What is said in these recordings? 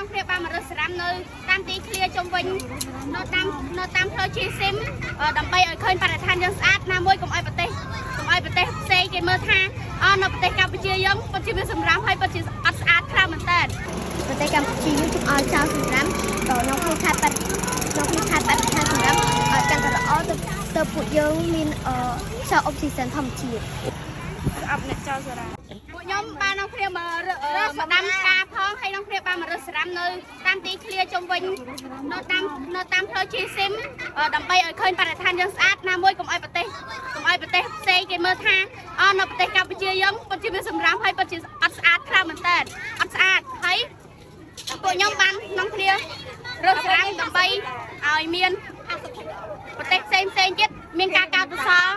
នាំគ្នាបានមករើសសំរាមនៅតាមទីធ្លាជុំវិញនៅតាមផ្លូវជាស៊ីមដើម្បីឲ្យឃើញបរិស្ថានយើងស្អាតណាមួយកុំឲ្យប្រទេសកុំឲ្យប្រទេសផ្សេងគេមើលថាអនៅប្រទេសកម្ពុជាយើងពិតជាមានសំរាមហើយពិតជាអត់ស្អាតខ្លាំងមែនតើ ប្រទេសកម្ពុជាយើងជុំឲ្យចោលសម្រាមដល់ក្នុងក្នុងខេត្តបាត់ក្នុងក្នុងខេត្តបាត់ខាសម្រាមឲ្យកាន់តែល្អទៅទៅពួកយើងមានអឺខ្យល់អុកស៊ីសែនធម្មជាតិ ស្អប់អ្នកចោលសារ៉ា ពួកខ្ញុំបាននាំគ្នាមករើសមកដាំផ្កាផងហើយនាំគ្នាបានមករើសសំរាមនៅតាមទីធ្លាជុំវិញនៅតាមផ្លូវជាស៊ីមដើម្បីឲ្យឃើញបរិស្ថានយើងស្អាតណាមួយកុំឲ្យប្រទេសកុំឲ្យប្រទេសផ្សេងគេមើលថាអនៅប្រទេសកម្ពុជាយើងពិតជាមានសំរាមហើយពិតជាអត់ស្អាតខ្លាំងមែនតើអត់ស្អាតហើយពួកខ្ញុំបាននាំគ្នារើសសំរាមដើម្បីឲ្យមានប្រទេសផ្សេងផ្សេងទៀតមានការកោតសរសើរ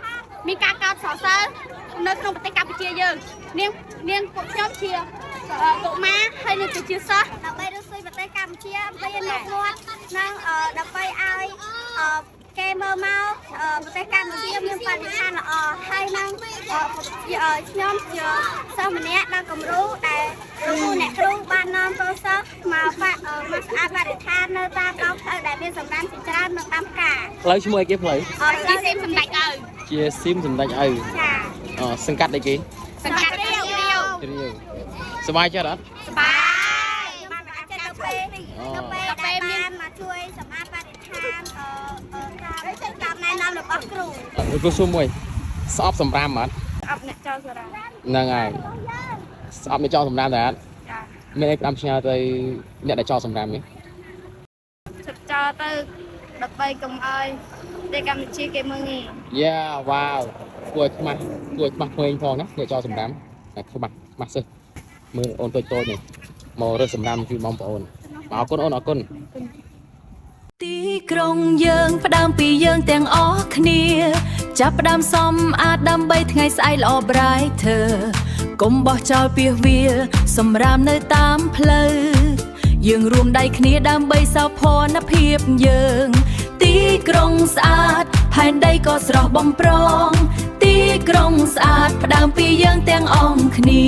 មានការកោតសរសើរនៅក្នុងប្រទេសកម្ពុជាយើងនាងនាងពួកខ្ញុំជាកុមារហើយនឹងជាសិស្ស ដើម្បីរស់ស៊ីប្រទេសកម្ពុជាដើម្បីឲ្យអ្នកមាត់និងដើម្បីឲ្យគេមើលមកប្រទេសកម្ពុជាមានបរិស្ថានល្អហើយនឹងខ្ញុំជាសិស្សម្នាក់ដល់គំរូដែលគ្រូអ្នកគ្រូបាននាំកូនសិស្សមកមកស្អាតបរិស្ថាននៅតាមដងផ្លូវដែលមានសម្រាមជាច្រើននៅតាមផ្កា ផ្លូវឈ្មោះអីគេផ្លូវ ជាស៊ីមសម្ដេចឪ ជាស៊ីមសម្ដេចឪ ចា អសង្កាត់អីគេ សង្កាត់រាវរាវ ជ្រាវសប្បាយចិត្តអត់ សប្បាយ បានមកចិត្តទៅពេលទៅពេលដែលបានមកជួយសម្អាតបរិស្ថានអឺតាមតាមណែនាំរបស់គ្រូ គ្រូសួរមួយស្អប់សម្រាមអត់ ស្អប់អ្នកចោលសារ៉ា ហ្នឹងហើយស្អប់អ្នកចោលសម្រាមដែរអត់ ចា មានអីផ្ដាំផ្ញើទៅអ្នកដែលចោលសម្រាមនេះ ឈប់ចោលទៅដើម្បីកុំឲ្យប្រទេសកម្ពុជាគេមើលងាយ យ៉ាវ៉ាវគួរឲ្យខ្មាស់គួរឲ្យខ្មាស់ក្មេងផងណាអ្នកចោលសម្រាមតែខ្មាស់ខ្មាស់សិស្សមើលអូនតូចតូចនេះមករើសសម្រាមជួយបងប្អូនបាទអរគុណអូនអរគុណ ទីក្រុងយើងផ្ដើមពីយើងទាំងអស់គ្នា ចាប់ផ្ដើមសំអាតដើម្បីថ្ងៃស្អែកល្អ brighter កុំបោះចោលពាសវាលសម្រាមនៅតាមផ្លូវយើងរួមដៃគ្នាដើម្បីសោភ័ណភាពយើង ទីក្រុងស្អាតផែនដីក៏ស្រស់បំប្រង ទីក្រុងស្អាតផ្ដើមពីយើងទាំងអស់គ្នា